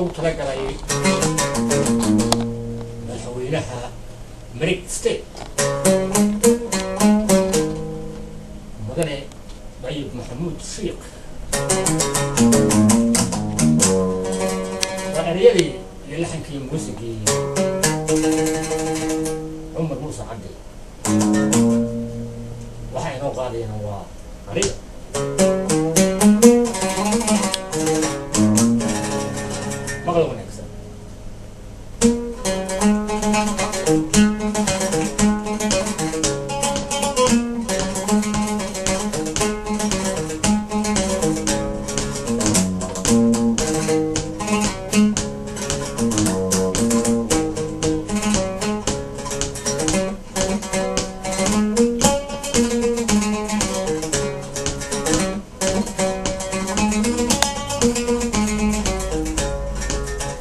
Loogu talagalay madaxweynaha Marik State, mudane Dayib Maxamuud Shiikh. Waa ereyadii iyo laxankii, muusigii Cumar Muuse Cabdi. Waxaa inoo qaadayana waa aniga. Maqal wanaagsan.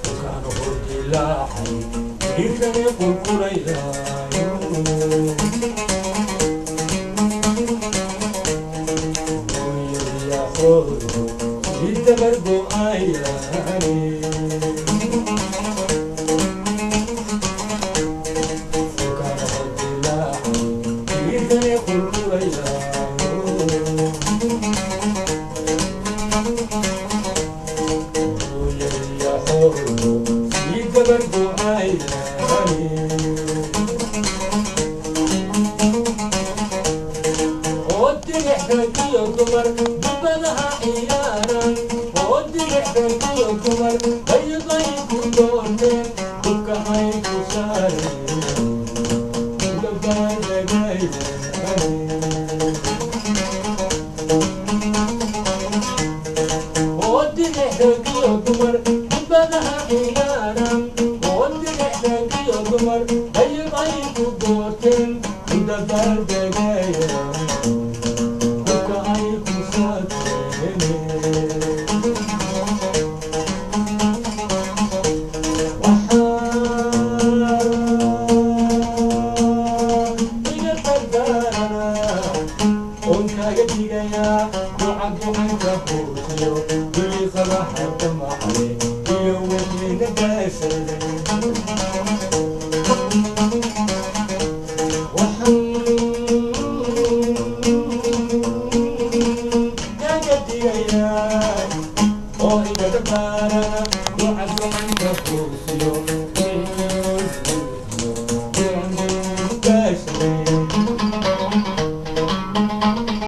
Dhulkaan hordilaaxay dhiirkani qulqulayaayo, hooyadiyaxoodu sidii dabar go'ayaani. Dhulkaan hordilaaxay dhiirkani qulqulayaayo, hooyadiyaxoodu sidii dabar go'ayaani. Oodilixragiyo dumar dubadaha ciyaaran, oodilixragiyo dumar dayday ku doorteen, dubka ay ku saareen ugabaadagayaan. Oodilixragiyo dumar dubadaha ciyaaran, oodilixragiyo dumar dayday ku doorteen, udabaaldegayaan dubka ay ku saarteen. Waxaa iga dardaaranaa oon kaaga digayaa duca ducanka hoosiyo dulli qaba hadda macale